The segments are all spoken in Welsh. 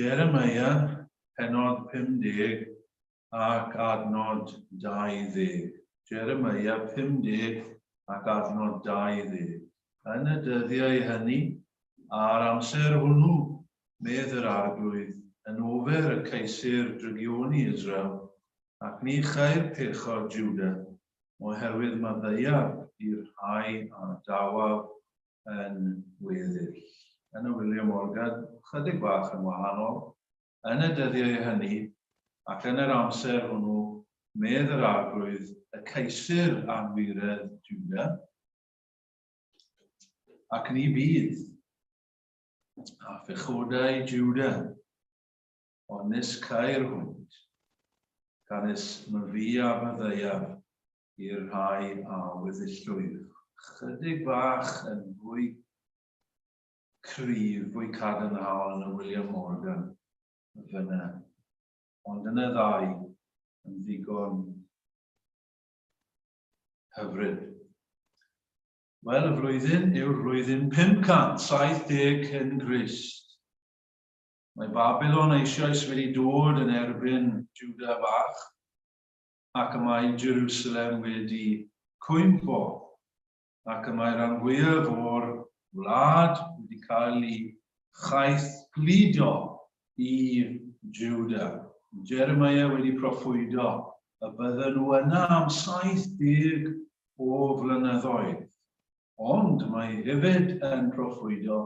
Jeremiah, penod 50 ac adnod 20. Jeremiah 50 ac adnod 20. Yn y dyddiau hynny, a'r amser hwnnw, medd yr Arglwydd, yn ofer y ceisir drygioni Israel, ac ni chair pechod Judah, oherwydd maddeuaf i'r rhai a dawaf yn weddill. Yn y William Morgan, chydig bach yn wahanol, yn y dyddiau hynny, ac yn yr amser hwnnw, medd yr Arglwydd, y ceisir anwiredd Judah, ac ni bydd, a phechodau Judah, ond nis cair hwynt, canys myfi a faddeuaf i'r rhai a weddillwyf. Chydig bach yn fwy cryf, fwy cadarnhaol yn y William Morgan fyna. Ond yn y ddau yn ddigon hyfryd. Wel, y flwyddyn yw'r flwyddyn 570 cyn Grist. Mae Babilon eisoes wedi dod yn erbyn Judah fach, ac y mae Jerusalem wedi cwympo, ac y mae rhan fwyaf o'r wlad wedi cael ei chaethgludo i Judah. Jeremiah wedi proffwydo y bydden nhw yna am 70 o flynyddoedd. Ond mae hefyd yn proffwydo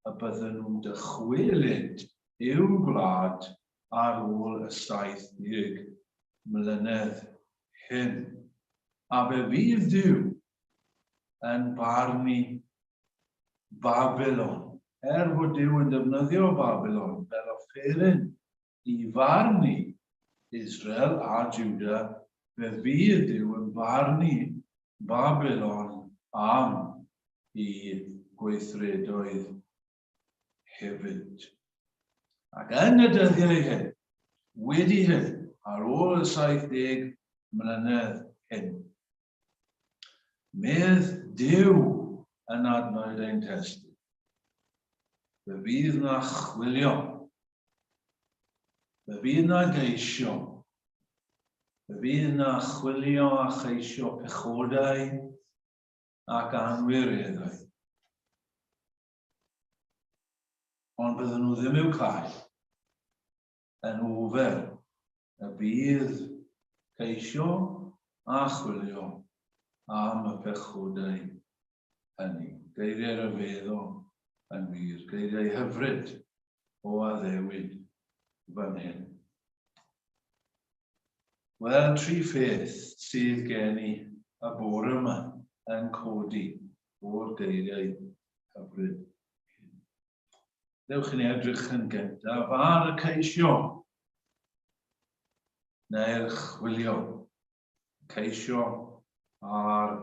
y bydden nhw'n dychwelyd i'w gwlad ar ôl y 70 mlynedd hyn. A fe fydd Duw yn barnu Babilon. Er fod Duw yn defnyddio Babilon fel offeryn i farnu Israel a Juda, fe fydd Duw yn barnu Babilon am ei gweithredoedd hefyd. Ac yn y dyddiau hyn, wedi hyn, ar ôl y 70 mlynedd hyn, medd Duw yn adnodd ein testun, fe fydd na chwilio, fe fydd na geisio, fe fydd na chwilio a cheisio pechodau ac anwireddau. Ond bydden nhw ddim i'w cael yn ofer y bydd ceisio a chwilio am y pechodau hynny. Geiriau rhyfeddol yn wir, geiriau hyfryd o addewid fan hyn. Wel, tri pheth sydd gen i y bore yma yn codi o'r geiriau hyfryd hyn. Dewch i ni edrych yn gyntaf ar y ceisio, neu'r chwilio. Ceisio a'r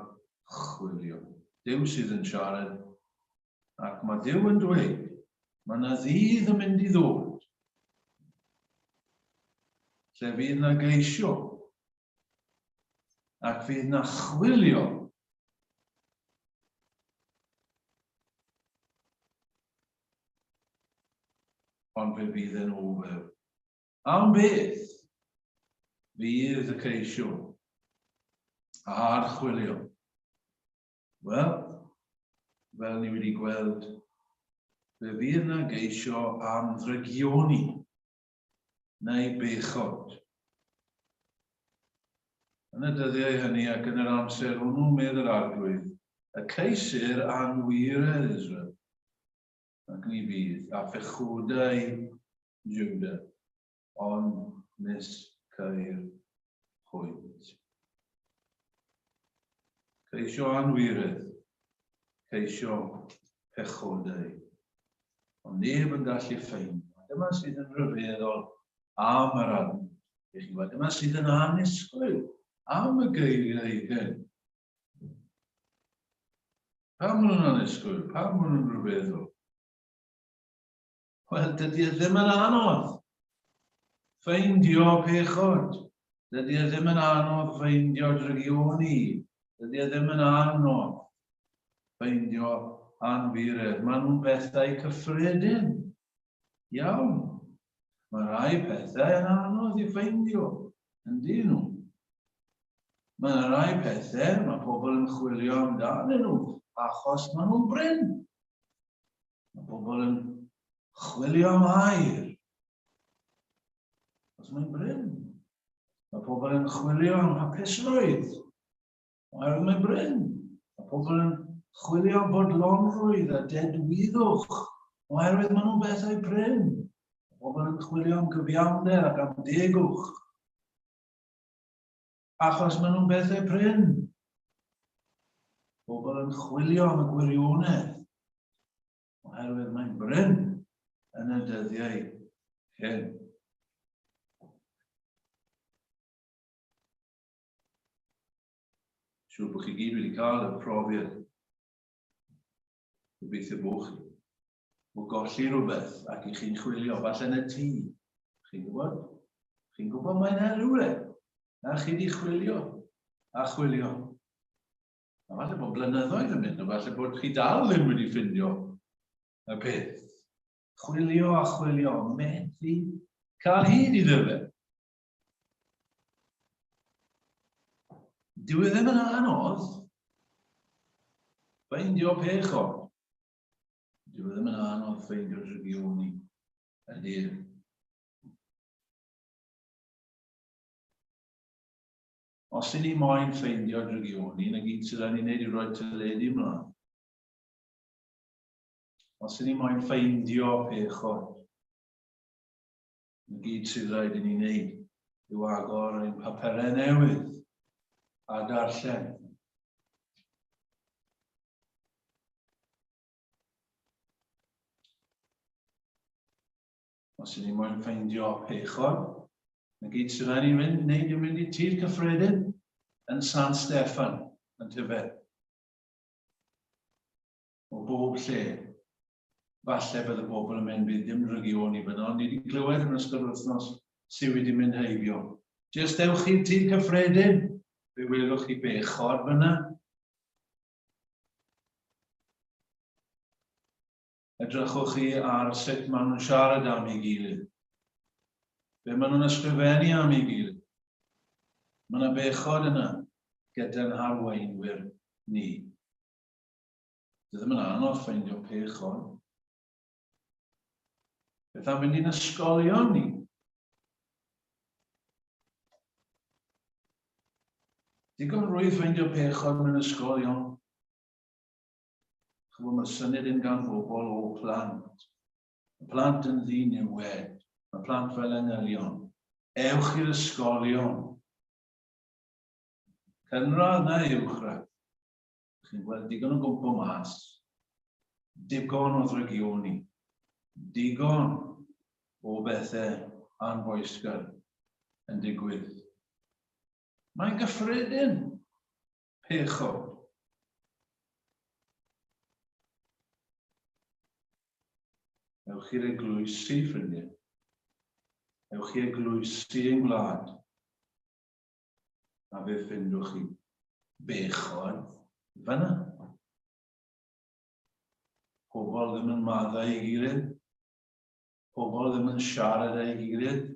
chwilio. Duw sydd yn siarad, ac mae Duw yn dweud, mae yna ddydd yn mynd i ddod lle fydd na geisio ac fydd na chwilio ond fe fydd yn ofer. Am beth fydd y ceisio a'r chwilio? Wel, fel ni wedi gweld, fe fydd na geisio am ddrygioni neu bechod. Yn y dyddiau hynny ac yn yr amser hwnnw, medd yr Arglwydd, y ceisir anwiredd Israel, ac ni fydd, a phechodau Judah, ond nis ceir hwynt. Ceisio anwiredd, ceisio pechodau, ond neb yn gallu ffeindio. Dyma sydd yn rhyfeddol am yr adnod. I chi weld, dyma sydd yn annisgwyl am y geiriau hyn. Pam maen nhw'n annisgwyl? Pam maen nhw'n rhyfeddol? Wel, dydy e ddim yn anodd ffeindio pechod. Dydy e ddim yn anodd ffeindio drygioni. Dydy e ddim yn anodd ffeindio anfiredd. Maen nhw'n bethau cyffredin. Iawn. Mae rhai pethau yn anodd i ffeindio, yndyn nhw? Mae yna rai pethau mae pobl yn chwilio amdanyn nhw achos maen nhw'n brin. Mae pobl yn chwilio am air achos mae'n brin. Mae pobl yn chwilio am hapusrwydd oherwydd mae'n brin. Mae pobl yn chwilio am fodlonrwydd a dedwyddwch oherwydd maen nhw'n bethau prin. Mae pobl yn chwilio am gyfiawnder ac am degwch achos maen nhw'n bethau prin. Pobl yn chwilio am y gwirionedd, oherwydd mae'n brin yn y dyddiau hyn. Siŵr bod chi gyd wedi cael y profiad. Gobeithio bod chi. O golli rhywbeth ac i chi'n chwilio, falle yn y tŷ. Chi'n gwybod? Chi'n gwybod mae'n yna rhywle. Na chi wedi chwilio a chwilio. A falle bod blynyddoedd yn mynd, a falle bod chi dal ddim wedi ffindio y peth. Chwilio a chwilio, methu cael hyd iddo fe. Dyw e ddim yn anodd ffeindio pechod. Dyw e ddim yn anodd ffeindio drygioni. Ydy. Os y'n ni moyn ffeindio drygioni, na gyd sydd rhaid ni wneud yw rhoi teledu ymlaen. Os y'n ni moyn ffeindio pechod, Na gyd sydd raid i ni wneud yw agor ein papurau newydd a darllen. Os ydyn ni moyn ffeindio pechod, na gyd sydd rhaid ni mynd, wneud yw mynd i tir cyffredin yn San Steffan, yn Tybed. O bob lle. Falle bydd y bobl yn mynd, bydd dim drygioni fyna, ond ni wedi clywed yn ystod yr wythnos sydd wedi mynd heibio. Jyst ewch i'r tŷ cyffredin, fe welwch chi bechod fyna. Edrychwch chi ar sut maen nhw'n siarad am ei gilydd. Be maen nhw'n ysgrifennu am ei gilydd. Mae yna bechod yna gyda'n harweinwyr ni. Dyw e ddim yn anodd ffeindio pechod. Beth am fynd i'n ysgolion ni? Digon rwydd ffeindio pechod mewn ysgolion. Chybod, mae'r syniad yn gan bobl o plant. Mae plant yn ddiniwed. Mae plant fel engylion. Ewch i'r ysgolion. Cynradd neu uwchradd. Chi'n gweld digon o gwmpo mas, digon o ddrygioni, digon o bethau anfoesgar yn digwydd. Mae'n gyffredin, pechod. Ewch i'r eglwysi, ffrindiau. Ewch i eglwysi ein gwlad. A fe ffindwch chi bechod fyna. Pobl ddim yn maddau ei gilydd. Pobl ddim yn siarad â'i gilydd.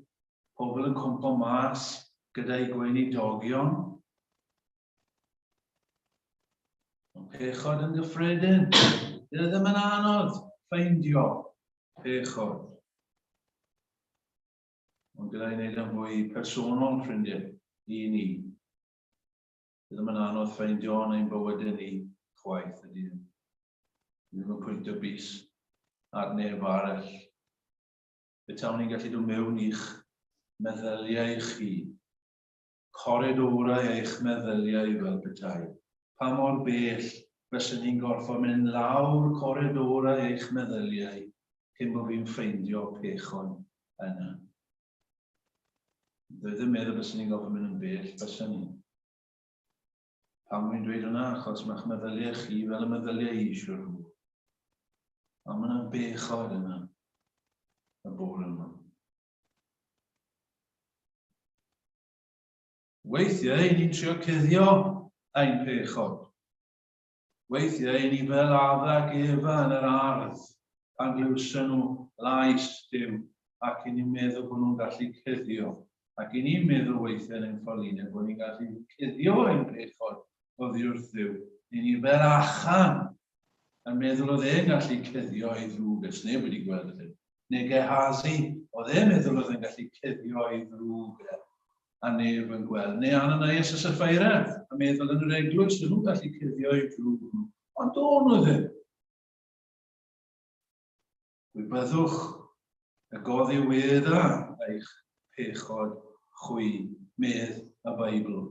Pobl yn cwmpo mas gyda'i gweinidogion. Mae pechod yn gyffredin. Dyna ddim yn anodd ffeindio pechod. Ond gyda i wneud yn fwy personol, ffrindiau, i ni. Bydd ddim yn anodd ffeindio yn ein bywydau ni chwaith ydy. Ni ddim yn pwyntio bys ar neb arall. Fe tawn ni'n gallu dod mewn i'ch meddyliau chi, coridorau eich meddyliau fel petai. Pa mor bell fyswn ni'n gorfod mynd lawr coridorau eich meddyliau cyn bod fi'n ffeindio pechod yna? Dwi ddim meddwl byswn ni'n gorfod mynd yn bell, byswn ni. Pam wy'n dweud hwnna? Achos mae'ch meddyliau chi fel y meddyliau i, siwr o fod. A mae yna bechod yna y bore yma. Weithiau, i ni'n trio cuddio ein pechod. Weithiau, i ni fel Adda ac Efa yn yr ardd, pan glywson nhw lais Duw. Ac i ni'n meddwl bod nhw'n gallu cuddio. Ac i ni'n meddwl weithiau yn ein ffolineb bod ni'n gallu cuddio ein pechod oddi wrth Dduw. I ni fel Achan yn meddwl oedd e'n gallu cuddio ei ddrwg, ers neb wedi gweld y hyn. Neu Gehazi, oedd e'n meddwl oedd e'n gallu cuddio ei ddrwg e, a neb yn gweld. Neu Ananias a Sapphira, yn meddwl yn yr eglwys, nhw'n gallu cuddio eu drwg nhw. Ond do'n nhw ddim. Gwybyddwch y goddiwedda eich pechod chwi, medd y Beibl.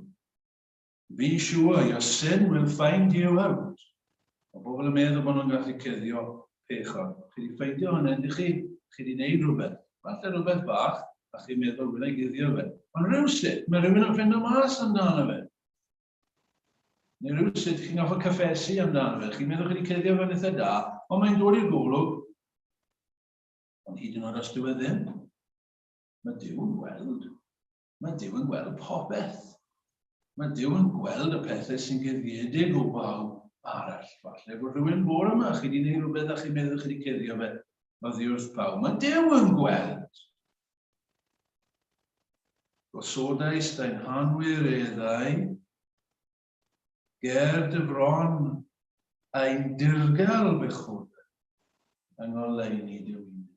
Be sure your sin will find you out. Mae bobl yn meddwl bod nhw'n gallu cuddio pechod. Chi wedi ffeindio hynny, ydych chi? Chi wedi gwneud rhywbeth. Falle rhywbeth bach, a chi'n meddwl, wna i guddio fe. Ond rhywsut, mae rhywun yn ffindo mas amdano fe. Neu rhywsut, chi'n goffa cyffesu amdano fe. Chi'n meddwl chi wedi cuddio fe'n eitha da, ond mae'n dod i'r golwg. Ond hyd yn oed os dyw e ddim, mae Duw yn gweld. Mae Duw yn gweld popeth. Mae Duw yn gweld y pethau sy'n guddiedig o bawb arall. Falle bod rhywun bore yma, chi wedi gwneud rhywbeth a chi'n meddwl chi wedi cuddio fe oddi wrth pawb. Mae Duw yn gweld. Gosodais dai'n hanwireddau Ger dy fron ein dirgel bechod yng ngoleuni dy wyneb.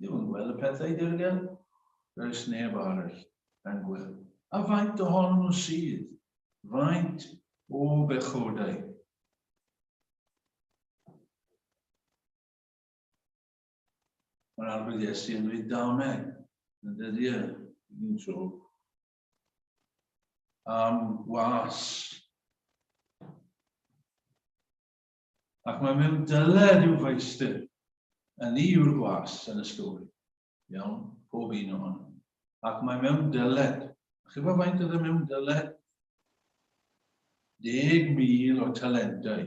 Duw yn gweld y pethau dirgel, does neb arall yn gweld. A faint ohonyn nhw sydd? Faint o bechodau? Mae'r Arglwydd Iesu yn dweud dameg, yn dydy e, un tro. am was. Ac mae mewn dyled i'w feistr. A ni yw'r gwas yn y stori. Iawn, pob un ohono. Ac mae mewn dyled. A chi fod faint oedd e mewn dyled? 10,000 o talentau.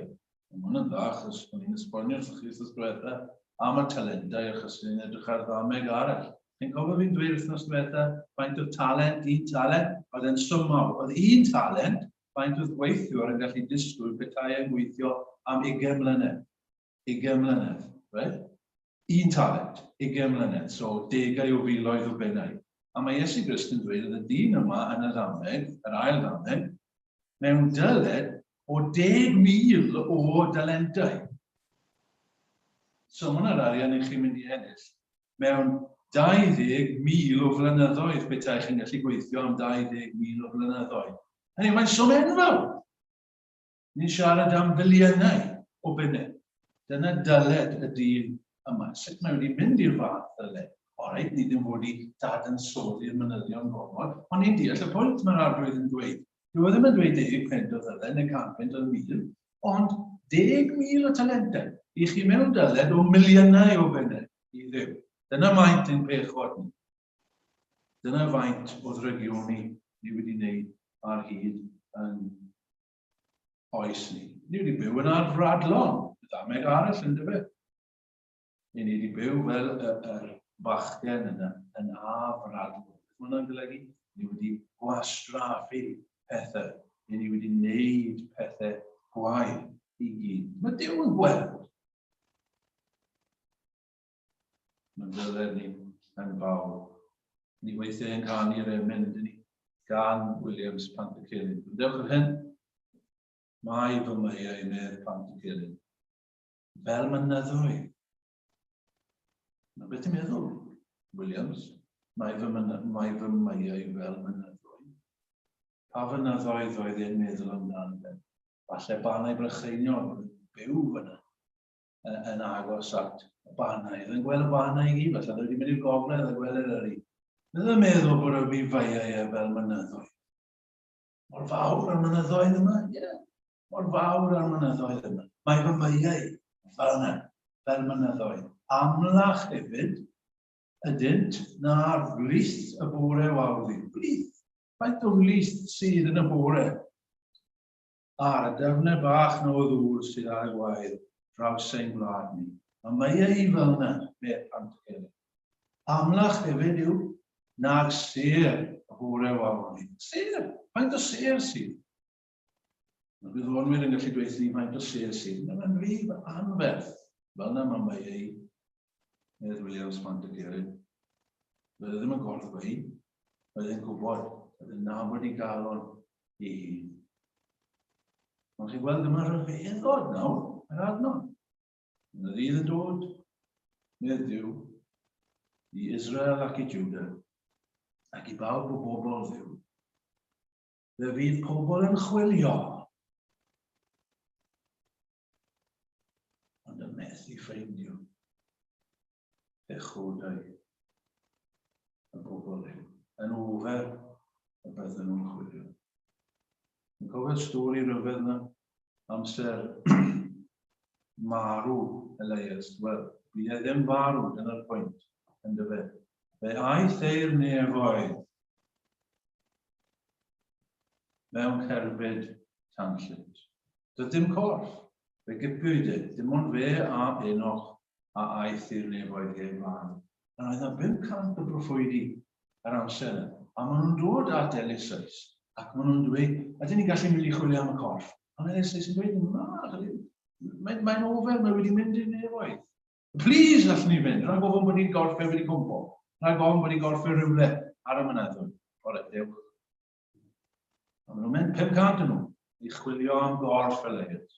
Mae hwn yn dda, achos o'n i'n esbonio wrthych chi wythnos diwetha am y talentau, achos o'n i'n edrych ar ddameg arall. Chi'n cofio fi'n dweud wythnos diwetha, faint oedd talent, un talent, oedd e'n swm mawr. Oedd un talent, faint oedd gweithiwr yn gallu disgwyl petai e'n gweithio am 20 mlynedd. 20 mlynedd, right? Un talent, 20 mlynedd, so degau o filoedd o bennau. A mae Iesu Grist yn dweud oedd y dyn yma yn y ddameg, yr ail ddameg, mewn dyled o 10,000 o dalentau. So mae hwnna'r arian i chi'n mynd i ennill mewn 20,000 o flynyddoedd petai chi'n gallu gweithio am 20,000 o flynyddoedd. Hynny, mae'n swm enfawr. Ni'n siarad am filiynau o bunnau. Dyna dyled y dyn yma. Sut mae wedi mynd i'r fath ddyled? O reit, ni ddim fod i dadansoddi'r manylion gormod, ond ni'n deall y pwynt mae'r arglwydd yn dweud. Dyw e ddim yn dweud 10 punt o ddyled neu 100 punt o 1,000, ond 10,000 o talentau. I chi mewn dyled o miliynau o bunnau i Dduw. Dyna maint ein pechod ni. Dyna faint o ddrygioni ni wedi wneud ar hyd yn oes ni. Ni wedi byw yn afradlon, y ddameg arall yn dyfe. Ni wedi byw fel y, yr bachgen yna yn afradlon. Beth mae hwnna'n golygu? Ni wedi gwastraffu pethau. Ni wedi wneud pethau gwael i gyd. Mae Duw yn gweld. Mae'n dyled ni yn fawr. Ni weithiau yn canu'r emyn, ydyn ni, gan Williams Pantycelyn. Dewch yr hyn, mae fy meiau medd Pantycelyn, fel mynyddoedd. Na beth ti'n meddwl, Williams? Mae fy, mae fy meiau fel mynyddoedd. Pa fynyddoedd oedd e'n meddwl amdano fe? Falle Bannau Brycheiniog, oedd yn byw fyna. yn agos at y Bannau. Oedd yn gweld y Bannau i gyd, falle oedd wedi mynd i'r gogledd a gweld yr Eryri. Oedd yn meddwl bod y feiau e fel mynyddoedd. Mor fawr ar mynyddoedd yma, ie. Yeah. Mor fawr ar mynyddoedd yma. Mae fy meiau fel yna, fel mynyddoedd. Amlach hefyd ydynt na'r blith y bore wawddi. Blith! Faint o flith sydd yn y bore? Ar y dyfne bach 'na o ddŵr sydd ar y gwair draws ein gwlad ni. A mae ei fel 'na, medd Pantycelyn. Amlach hefyd yw nag sêr y bore wawr ni. Sêr! Faint o sêr sydd? Mae gwyddonwyr yn gallu dweud ni faint o sêr sydd. Mae'n rif anferth. Fel 'na mae mae ei, medd Williams Pantycelyn. Doedd e ddim yn gorddweud, roedd e'n gwybod, roedd e'n nabod i galon ei hun. Ond chi'n gweld yma rhyfeddod nawr, yr adnod. Yn y ddydd yn dod, medd Duw, i Israel ac i Juda, ac i bawb o bobl Dduw. Fe fydd pobl yn chwilio, ond yn methu ffeindio pechodau y bobl hyn. Yn ofer y bydden nhw'n chwilio. Yn cofio'r stori ryfedd yna? Amser marw Elias. Wel, bydd e ddim farw, dyna'r pwynt, yn dyfe. Fe aeth e'r nefoedd mewn cerbyd tanllyd. Doedd dim corff, fe gipiwyd e, dim ond fe a Enoch a aeth i'r nefoedd heb farw. Yr oedd yna 500 o broffwydi yr amser yna, a maen nhw'n dod at Eliseus, ac maen nhw'n dweud, ydyn ni'n gallu mynd i chwilio am y corff? Ond Eliseus yn dweud, na, mae'n mae ofer, mae wedi mynd i'r nefoedd. Please, allwn ni fynd, rhaid gofyn bod ni'n gorff e wedi cwmpo. Rhaid gofyn bod ni'n gorff e rhywle ar y mynyddoedd. Ore, dewch. A maen nhw'n mynd 500 yn nhw i chwilio am gorff Elias.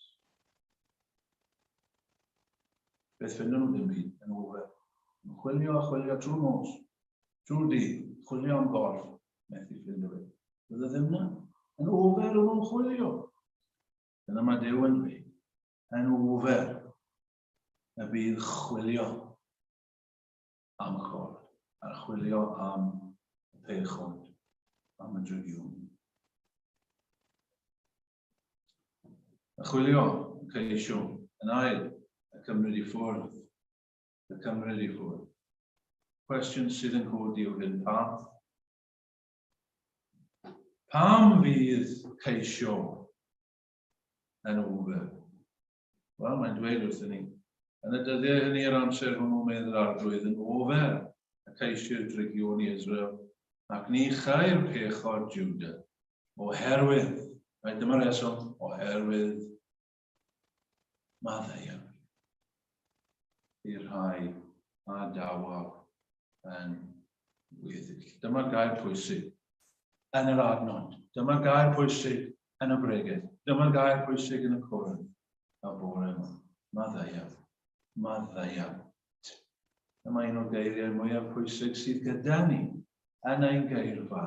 Beth ffinden nhw ddim byd yn ofer. Nhw'n chwilio a chwilio trwy'r nos, trwy'r dydd, chwilio am gorff, methu ffindo fe. Doedd e ddim na. Yn ofer o'n nhw'n chwilio. Dyna mae Duw yn dweud. Yn ofer y bydd chwilio am y cod, a chwilio am y pechod, am y drygion. A chwilio, y ceisio, yn ail, y cymryd i ffwrdd, y cymryd i ffwrdd. Cwestiwn sydd yn codi yw hyn, pam? Pam fydd ceisio yn ofer? Wel, mae'n dweud wrthyn ni, yn y dyddiau hynny yr amser hwnnw medd yr arglwydd yn ofer y ceisir drygioni Israel, ac ni chair pechod Juda, oherwydd, right, dyma reswm, oherwydd maddeuaf i'r rhai a dawaf yn weddill. Dyma'r gair pwysig yn yr adnod. Dyma'r gair pwysig yn y bregeth. Dyma'r gair pwysig yn y cwrdd y bore yma. Maddeuaf. Maddeuant. Dyma un o'r geiriau mwyaf pwysig sydd gyda ni yn ein geirfa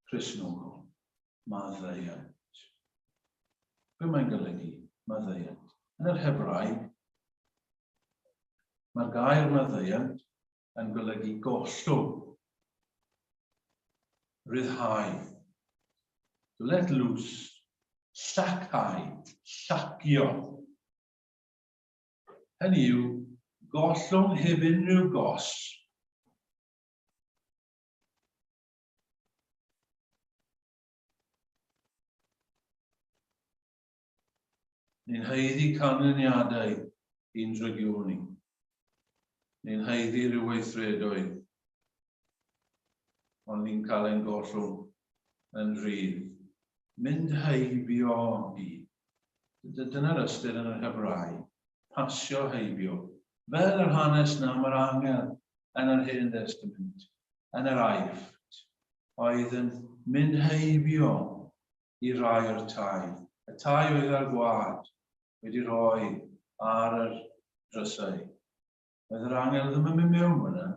Cristnogol. Maddeuant. Be mae'n golygu, maddeuant? Yn yr Hebraeg, mae'r gair maddeuant yn golygu gollwng, rhyddhau, to let loose, llacau, llacio. Hynny yw, gollwng heb unrhyw gos. Ni'n haeddu canlyniadau i'n drygioni. Ni'n haeddu rhyw weithredoedd. Ond ni'n cael ein gollwng yn rhydd. Mynd heibio i. Dyna'r ystyr yn yr Hebraeg. Pasio heibio. Fel yr hanes na am yr angel yn yr Hen Destament, yn yr Aifft, oedd yn mynd heibio i rai o'r tai. Y tai oedd ar gwad wedi rhoi ar yr drysau. Roedd yr angel ddim yn mynd mewn fyna,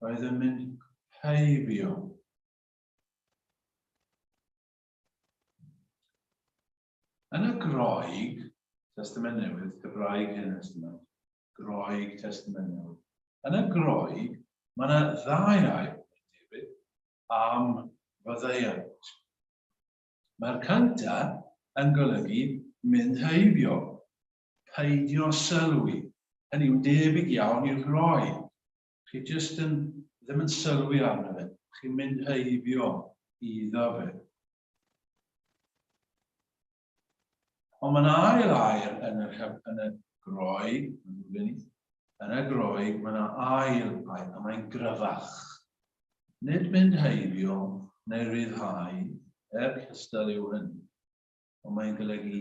roedd yn mynd heibio. Yn y Groeg, Testament Newydd, Hebraeg Hen Testament, Groeg Testament Newydd. Yn y Groeg, mae yna ddau air debyg am faddeuant. Mae'r cyntaf yn golygu mynd heibio, peidio sylwi. Hynny yw debyg iawn i'r Groeg. Chi jyst yn, ddim yn sylwi arno fe, chi'n mynd heibio iddo fe. Ond mae'n ail air yn y, yn y Groeg, yn y Groeg mae yna ail air, a mae'n gryfach. Nid mynd heibio neu ryddhau, er cystal yw hynny, ond mae'n golygu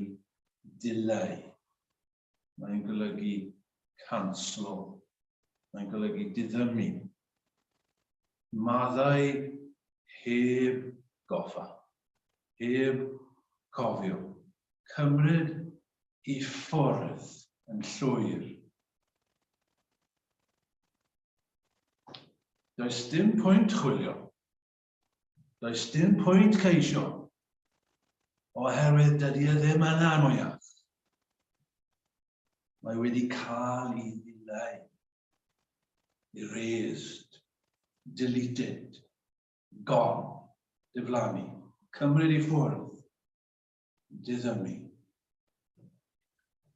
dileu. Mae'n golygu canslo. Mae'n golygu diddymu. Maddau heb goffa, heb cofio, cymryd i ffwrdd yn llwyr. Does dim pwynt chwilio. Does dim pwynt ceisio, oherwydd dydy e ddim yna mwyach. Mae wedi cael ei ddileu, erased, deleted, gone, diflannu, cymryd i ffwrdd, diddymu.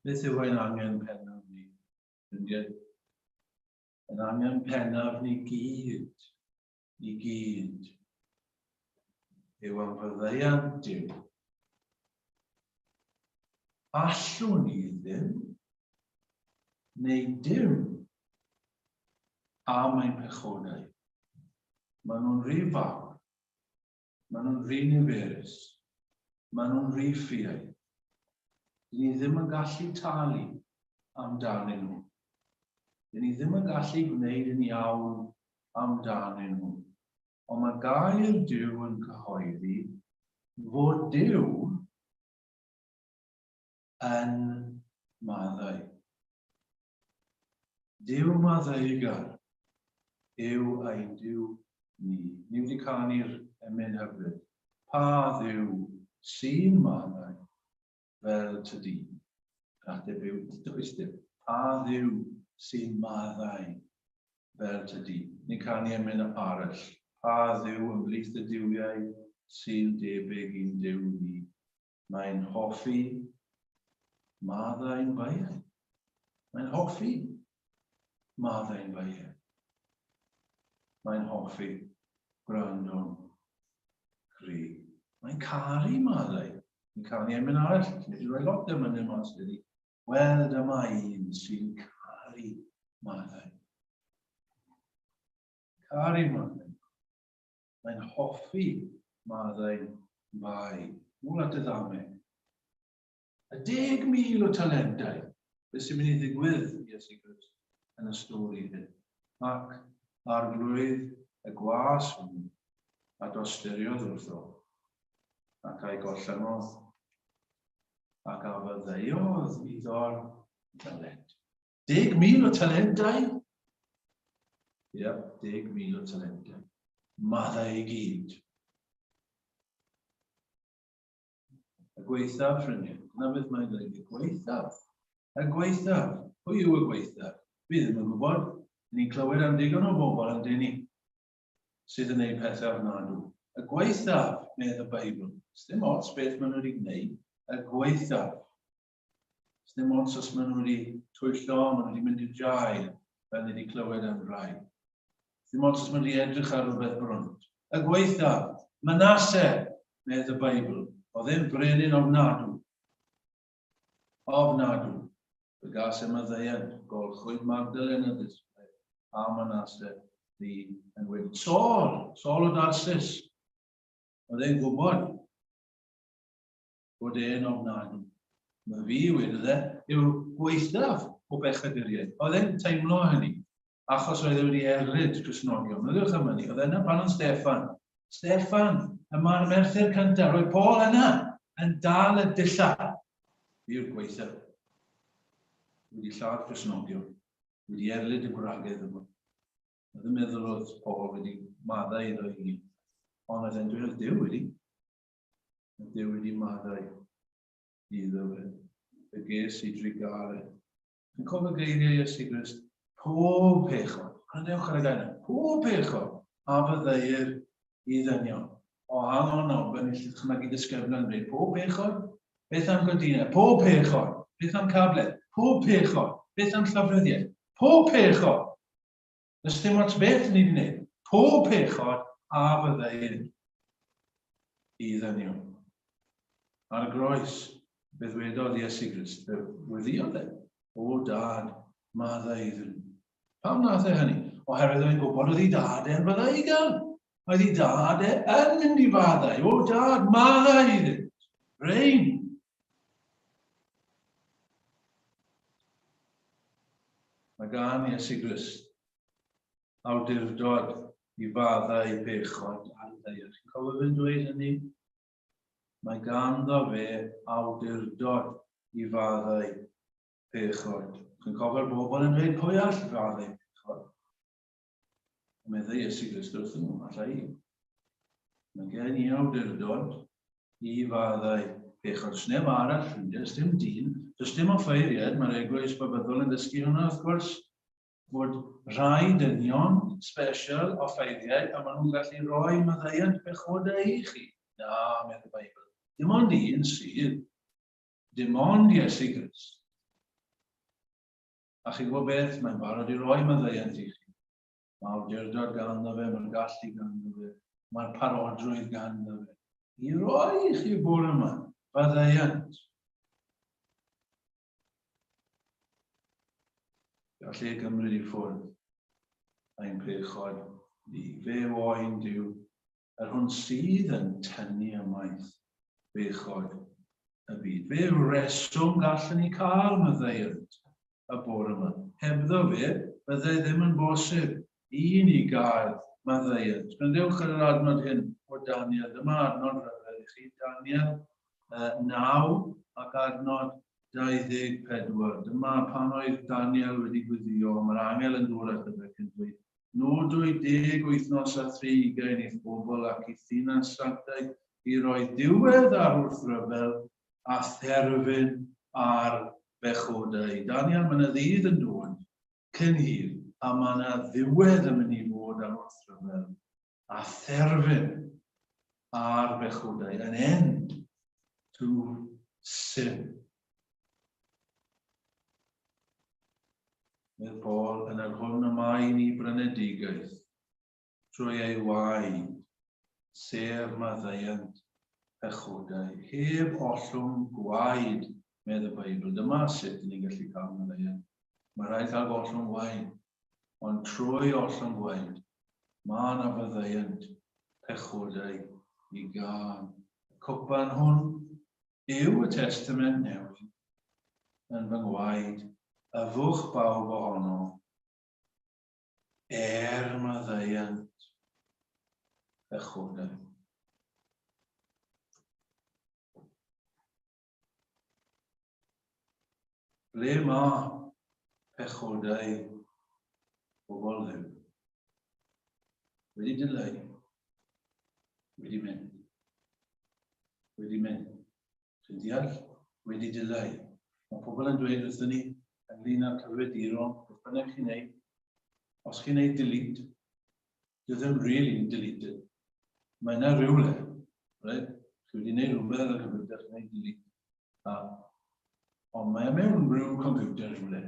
Beth yw ein angen pennaf ni, ffrindiau? Ein angen pennaf ni gyd, i gyd, yw am faddeuant Duw. Allwn ni ddim, neu dim, am ein pechodau. Maen nhw'n rhy fawr. Maen nhw'n rhy niferus. Maen nhw'n rhy ffiaidd. Dyn ni ddim yn gallu talu amdanyn nhw. Dyn ni ddim yn gallu gwneud yn iawn amdanyn nhw. Ond mae gair Duw yn cyhoeddi fod Duw yn maddau. Duw maddeugar yw ein Duw ni. Ni wedi canu'r emyn hyfryd. Pa Dduw sy'n maddau fel ty di? Yr ateb yw, does dim. Pa Dduw sy'n maddau fel ty di? Ni'n canu emyn arall. Pa Dduw ymhlith y duwiau sy'n debyg i'n Duw ni? Mae'n hoffi maddau'n baiau. Mae'n hoffi maddau'n baiau. Mae'n hoffi gwrando'n cry. Mae'n caru maddau. Mae'n caru emyn arall. Ni wedi rhoi lot o emynau mas iddi. Wel, dyma un sy'n caru maddau. Caru maddau. Mae'n hoffi maddau'n fai. Nôl at y ddameg. Y 10,000 o talentau, beth sy'n mynd i ddigwydd i Iesu Grist yn y stori hyn? Ac arglwydd y gwas hwnnw a dosturiodd wrtho, ac a'i gollyngodd, ac a faddeuodd iddo'r ddyled. 10,000 o talentau? Ia, 10,000 o talentau. Maddau i gyd. Y gweithaf, ffrindiau. Dyna beth mae'n dweud. Y gweithaf. Y gweithaf. Pwy yw y gweithaf? Fi ddim yn gwybod. Ni'n clywed am digon o bobl yn dyn ni sydd yn gwneud pethau ofnadw. Y gweithaf, medd y Beibl. Dim ots beth maen nhw wedi gwneud. Y gweithaf. Dim ots os maen nhw wedi twyllo, maen nhw wedi mynd i'r jail, fel ni wedi clywed am rai. Dim ots os maen nhw wedi edrych ar rhywbeth brwnt. Y gwaethaf, Manasse, medd y Beibl, oedd e'n brenin ofnadw. Ofnadw. Fe gas e maddeuant, golchwyd Magdalen a ddisgwyl, a Manasse ddi yn wedi. Saul, Saul o Darsis, oedd e'n gwybod bod e'n ofnadw. Mae fi, wedodd e, yw'r gwaethaf o bechaduriaid. Oedd e'n teimlo hynny, achos oedd e wedi erlid Cristnogion. Meddyliwch am hynny, oedd e yna pan oedd Steffan. Steffan, y mae'r merthyr cyntaf, roedd Paul yna yn dal y dillad. Fi yw'r gwaethaf. Wedi lladd Cristnogion, wedi erlid y gwragedd yma. Oedd yn meddwl oedd Paul wedi maddau iddo i gyd. Ond oedd e'n dweud oedd Duw wedi. Mae Duw wedi maddau iddo fe. Fe ges i drugaredd. Yn cofio geiriau Iesu Grist, pob pechod, gwrandewch ar y gair yna, pob pechod a fyddeuir i ddynion. O, hang on nawr, fe ni dychmygu disgyblion yn dweud, pob pechod? Beth am godinau? Pob pechod. Beth am cabledd? Pob pechod. Beth am llofruddiaeth? Pob pechod. Does dim ots beth ni wedi gwneud. Pob pechod a fyddai i ddynion. Ar y groes, fe ddwedodd Iesu Grist, fe weddiodd e, o dad, maddau iddyn nhw. Pam nath e hynny? Oherwydd oedd e'n gwybod oedd ei dad e'n faddeugar. Oedd ei dad e yn mynd i faddau. O dad, maddau iddynt. Rein. Mae gan Iesu Grist awdurdod. i faddau pechod ar y ddaear. Chi'n cofio fe'n dweud hynny? Mae ganddo fe awdurdod i faddau pechod. Chi'n cofio'r bobl yn dweud, pwy all faddau pechod? Meddai Iesu Grist wrthyn nhw, alla i. Mae gen i awdurdod i faddau pechod. Does neb arall, ffrindiau, does dim dyn, does dim offeiriad, mae'r eglwys babyddol yn dysgu hwnna wrth gwrs, bod rhai dynion special offeiriaid a maen nhw'n gallu rhoi maddeuant pechodau i chi. Na, medd y Beibl. Dim ond un sydd. Dim ond Iesu Grist. A chi'n gwybod beth? Mae'n barod i roi maddeuant i chi. Mae awdurdod ganddo fe, mae'r gallu ganddo fe, mae'r parodrwydd ganddo fe. I roi i chi bore yma, faddeuant. Gall e gymryd i ffwrdd ein pechod ni. Fe yw oen Duw, yr hwn sydd yn tynnu ymaith bechod y byd. Fe yw'r reswm gallwn ni cael maddeuant y bore yma. Hebddo fe, byddai ddim yn bosib i ni gael maddeuant. Gwrandewch ar yr adnod hyn o Daniel. Dyma adnod rhyfedd i chi. Daniel 9 ac adnod 24. Dyma pan oedd Daniel wedi gweddio, mae'r angel yn dod ato fe ac yn dweud, Nodwyd deg wythnos a thri ugain i'th bobl ac i'th ddinas sanctaidd i roi diwedd ar wrthryfel a therfyn ar bechodau. Daniel, mae yna ddydd yn dod cyn hir, a mae yna ddiwedd yn mynd i fod ar wrthryfel a therfyn ar bechodau, an end to sin. Medd Paul, yn yr hwn y mae ni brynedigaeth, trwy ei waed, sef maddeuant pechodau, heb ollwng gwaed, medd y Beibl. Dyma sut ni'n gallu cael maddeuant. Mae rhaid cael gollwng gwaed, ond trwy ollwng gwaed, mae yna faddeuant pechodau i gael. Y cwpan hwn yw y Testament Newydd yn fy ngwaed, yfwch bawb ohono, er maddeuant pechodau. Ble mae pechodau pobl Dduw? Wedi dileu. Wedi mynd. Wedi mynd. Chi'n deall? Wedi dileu. Mae pobl yn dweud wrthyn ni ynglyn â'r cyfrifiaduron, beth bynnag chi'n neud, os chi'n neud delete, dyw e ddim really yn deleted. Mae yna rhywle, right? Chi wedi neud rhywbeth ar y cyfrifiadur, chi'n neud delete. A, ond mae e mewn rhyw computer rhywle.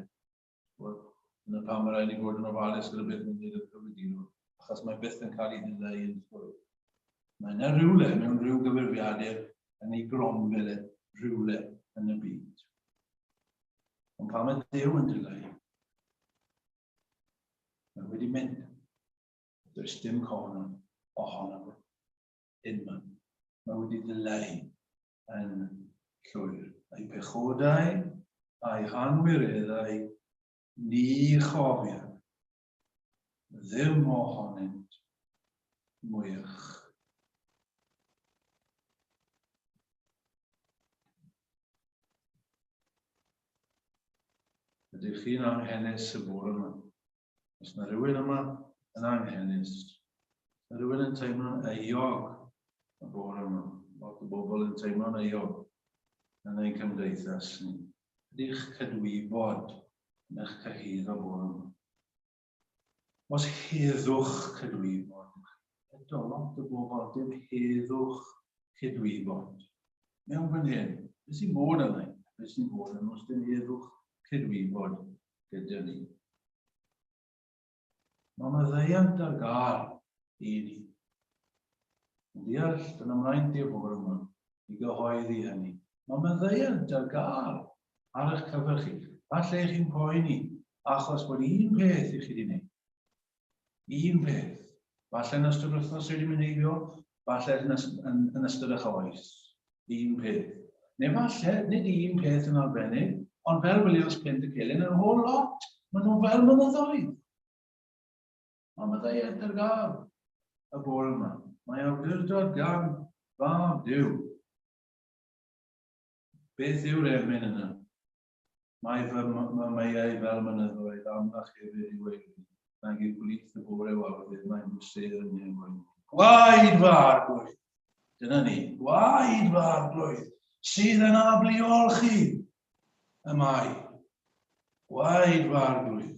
Wel, dyna pam mae rhaid ni fod yn ofalus gyda beth ni'n gwneud ar y cyfrifiadur, achos mae byth yn cael ei ddileu yn llwyr. Mae yna rhywle mewn rhyw gyfrifiadur yn ei grombil e, rhywle yn y byd. Ond pam mae Duw yn dileu? Mae wedi mynd. Does dim cofnod ohono fe. Unman. Mae wedi dileu yn llwyr. Ei pechodau a'i hanwireddau ni chofiaf ddim ohonynt mwyach. Ydych chi'n anghenus y bore yma? Os na rhywun yma yn anghenus, na rhywun yn teimlo'n euog y bore yma, lot o bobl yn teimlo'n euog yn ein cymdeithas ni. Ydych cydwybod yn eich cyhuddo bore yma? Os heddwch cydwybod, eto lot o bobl dim heddwch cydwybod. Mewn fan hyn, beth sy'n bod yna? Beth sy'n bod yna os dim heddwch cydwybod gyda ni. Mae maddeuant ar gael i ni. Yn deall, dyna mlaen i'r bore yma i gyhoeddi hynny. Mae maddeuant ar gael ar eich cyfer chi. Falle chi'n poeni achos bod un peth i chi wedi gwneud. Un peth. Falle yn ystod wythnos wedi mynd heibio, falle yn, yn, yn ystod eich oes. Un peth. Neu falle, nid un peth yn arbennig, ond fel Williams Pent y Celyn, yn whole lot. Maen nhw fel mynyddoedd. Mae maddeuant ar gael. y bore yma. Mae awdurdod gan Fab Duw. Beth yw'r emyn yna? Mae fy meiau fel mynyddoedd, amlach hefyd i weilwi, nag yw gwlith y bore wawddydd, mae'n fy sedd yn nefoedd. Gwaed fy arglwydd! Dyna ni, gwaed fy arglwydd, sydd yn abliolchi y mae. Gwaed fy arglwydd.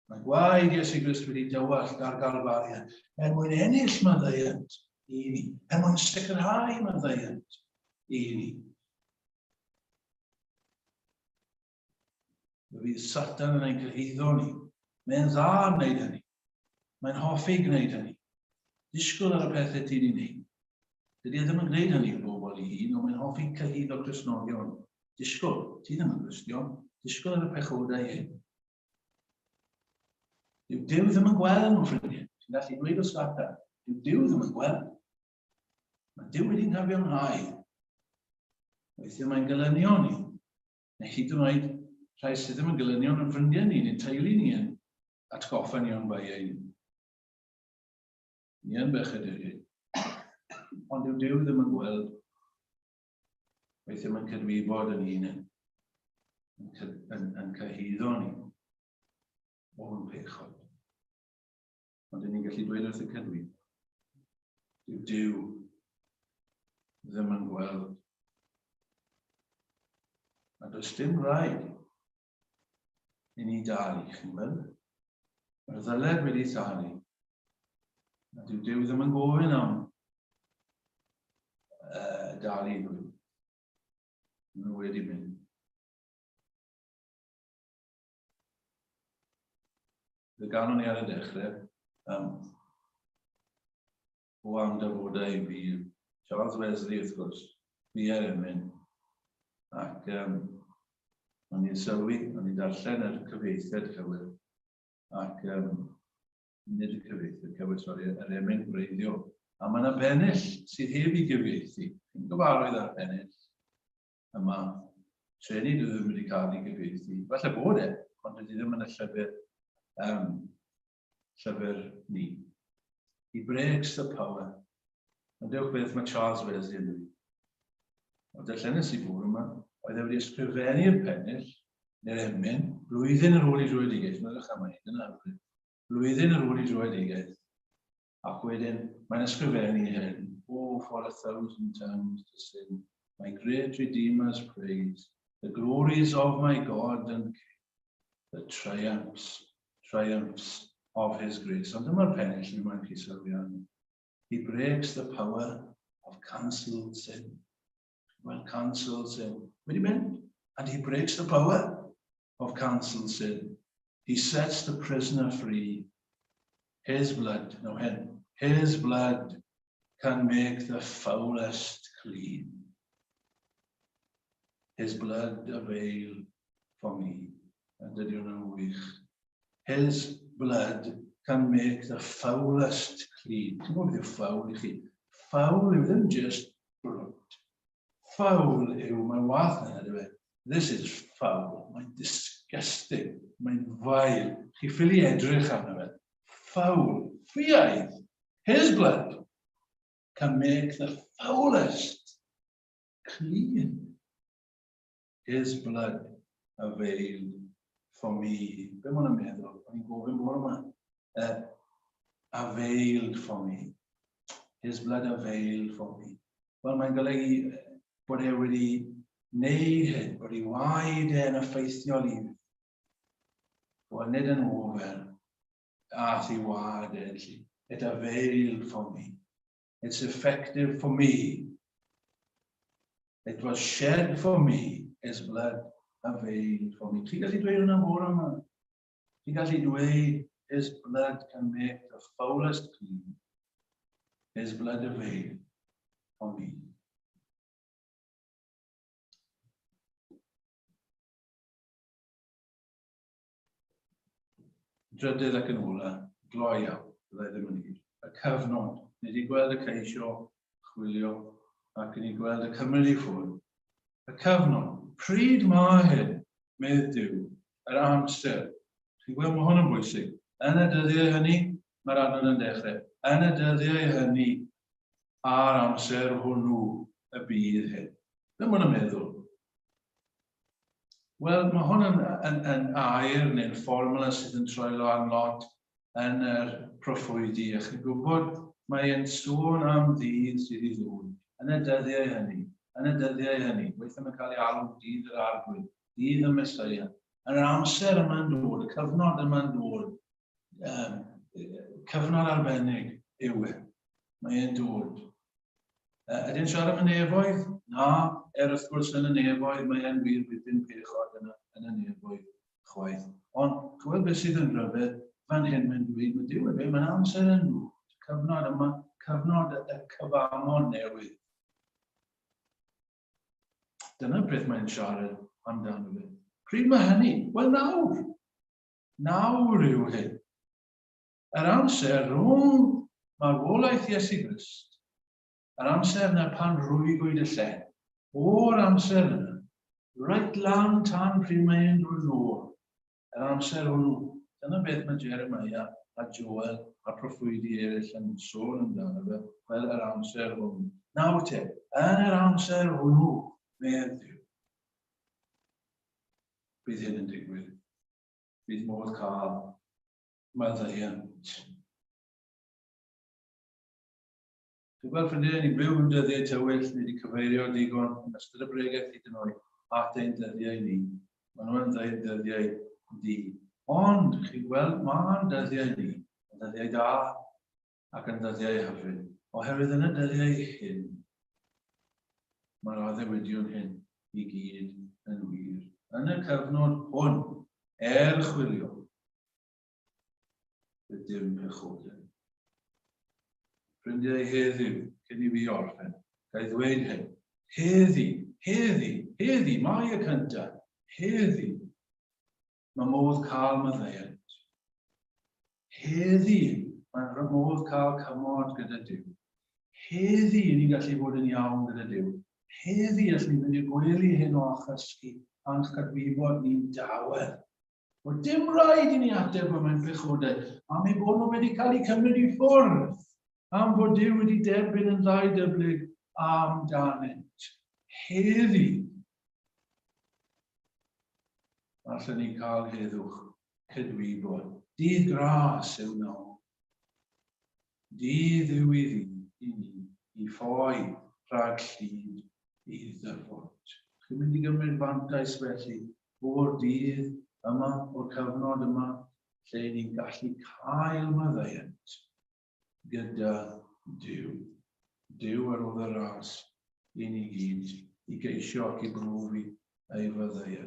Mae gwaed Iesu Grist wedi dywallt ar Galfaria er mwyn ennill maddeuant i ni, er mwyn sicrhau maddeuant i ni. Fe fydd Satan yn ein cyhuddo ni. Mae'n dda yn wneud hynny. Mae'n hoffi gwneud hynny. Disgwyl ar y pethau ti wedi wneud. Dydy e ddim yn gwneud hynny i bobl ei hun, ond mae'n hoffi cyhuddo Cristnogion. Disgwyl, ti ddim yn Gristion. Disgwyl ar y pechodau hyn. Dyw Duw ddim yn gweld nhw, ffrindiau. Ti'n gallu dweud wrth Satan, dyw Duw ddim yn gweld. Mae Duw wedi'n cyfiawnhau. Weithiau mae'n gelynion ni. Neu hyd yn oed rhai sydd ddim yn gelynion yn ffrindiau ni, neu'n teulu ni yn atgoffa ni o'n baiau ni. Ni yn bechaduriaid. Ond dyw Duw ddim yn gweld. Weithiau mae'n cydwybod yn hun yn, yn, yn, yn cyhuddo ni o'n pechod. Ond dyn ni'n gallu dweud wrth y cydwybod, dyw Duw ddim yn gweld. A does dim rhaid i ni dalu, chi'n gweld? Mae'r ddyled wedi talu. A dyw Duw ddim yn gofyn am dalu nhw. Nhw wedi mynd. Fe ganon ni ar y dechrau, o am dyfodau i fi. Charles Wesley, wrth gwrs, fi ar emyn. Ac o'n i'n sylwi, o'n i'n darllen yr cyfieithiad cywir, ac nid y cyfieithiad cywir, sori, yr emyn gwreiddiol. A mae yna bennill sydd heb i gyfieithu. Chi'n gyfarwydd â'r pennill yma. Treni dwi ddim wedi cael ei gyfieithu. Falle bod e, ond dydy ddim yn y llyfr llyfr ni. He breaks the power. Ond dewch beth mae Charles Wesley yn dweud. Ond darllenes i bore yma, oedd e wedi ysgrifennu'r pennill, neu'r emyn, blwyddyn ar ôl i dröedigaeth. Meddwch am hyn, dyna hyfryd. Blwyddyn ar ôl i dröedigaeth. Ac wedyn, mae'n ysgrifennu hyn. Oh, for a thousand tongues to sing my great Redeemer's praise, the glories of my God and King, the triumphs, triumphs of his grace. Ond dyma'r pennill ni moyn chi sylwi arno. He breaks the power of cancelled sin. Well, cancelled sin. Wedi mynd. And he breaks the power of cancelled sin. He sets the prisoner free. His blood, no hyn, his blood can make the foulest clean. His blood avail for me. A dydy hwnna'n wych. His blood can make the foulest clean. Ti'n gwybod beth yw foul i chi? Foul yw ddim just brwnt. Foul yw, mae'n wath na hynny, This is foul. Mae'n disgusting. Mae'n fael. Chi ffili edrych arno fe. Foul. Ffiaidd. His blood can make the foulest clean. His blood availed for me. Be mae'n meddwl? O'n i'n gofyn bore yma. Availed for me. His blood availed for me. Wel, mae'n golygu bod e wedi wneud hyn, bod ei waed e'n effeithiol i fi. Wel, nid yn ofer, ath ei waed e, felly. It availed for me. It's effective for me. It was shed for me, his blood availed for me. Ti'n gallu dweud hwnna bore yma? Ti'n gallu dweud, his blood can make the foulest clean. His blood availed for me. Drydydd ac yn ola, gloi iawn, byddai ddim yn hir. Y cyfnod, ni wedi gweld y ceisio, chwilio, ac ni gweld y cymryd i ffwrdd. Y cyfnod, pryd mae hyn, medd Duw, yr amser. Chi'n gweld, mae hwn yn bwysig. Yn y dyddiau hynny, mae'r adnod yn dechrau. Yn y dyddiau hynny, a'r amser hwnnw y bydd hyn. Be maen nhw'n meddwl? Wel, mae hwn yn, yn, yn air neu'n fformula sydd yn troi lan lot yn yr proffwydi. A chi'n gwybod, mae e'n sôn am ddydd sydd i ddod, yn y dyddiau hynny, yn y dyddiau hynny. Weithiau mae'n cael ei alw dydd yr arglwydd, dydd y Mesoea. Yn yr amser yma'n dod, y cyfnod yma'n dod, um, cyfnod arbennig yw e. Mae e'n dod. Ydy'n siarad am y nefoedd? Na, er wrth gwrs yn y nefoedd mae e'n wir bydd dim pechod yn y, yn y nefoedd chwaith. Ond chwel beth sydd yn rhyfedd, fan hyn mae'n dweud, mae Duw yn dweud, mae'n amser yn dod, cyfnod yma, cyfnod y cyfamod newydd. Dyna beth mae'n siarad amdano fe. Pryd mae hynny? Wel nawr. Nawr yw hyn. Yr amser rhwng marwolaeth Iesu Grist, yr amser yna pan rwygwyd y llen, o'r amser yna, reit lan tan pryd mae e'n dod nôl, yr amser hwnnw, dyna beth mae Jeremiah a Joel a proffwydi eraill yn sôn amdano fe, fel yr amser hwnnw. Nawr te, yn yr amser hwnnw, medd Duw, bydd hyn yn digwydd. Bydd modd cael maddeuant. Dwi'n gweld ffrindiau, ni'n byw yn dyddiau tywyll, ni wedi cyfeirio digon yn ystod y bregeth hyd yn oed at ein dyddiau ni. Maen nhw'n dweud dyddiau di. Ond, chi'n gweld, mae'n dyddiau ni, yn dyddiau da ac yn ddyddiau hyfryd, oherwydd yn y dyddiau hyn, mae'r addewidion hyn i gyd yn wir. Yn y cyfnod hwn, er chwilio, bydd dim pechodau. Ffrindiau heddiw, cyn i fi orffen, ga i ddweud hyn. Heddi, heddi, heddi, mae y cyntaf, heddi, Mae modd cael maddeuant. Heddi, mae'n modd cael cymod gyda Duw. Heddi, ni'n gallu bod yn iawn gyda Duw. Heddi, allwn ni fynd i'r gwely hyn o a chysgu a'n chadwybod ni'n dawel. Bod dim rhaid i ni ateb am ein pechodau, am eu bod nhw wedi cael eu cymryd i ffwrdd, am fod Duw wedi derbyn yn ddau dyblyg amdanynt. Heddi, Allwn ni cael heddwch cydwybod. Dydd gras yw nawr. Dydd yw i ddi i ni i ffoi rhag llid i ddyfod. Chi'n mynd i gymryd fantais felly o'r dydd yma, o'r cyfnod yma, lle ni'n gallu cael maddeuant gyda Duw. Duw ar ôl y ras i ni gyd i geisio ac i brofi ei faddeuant.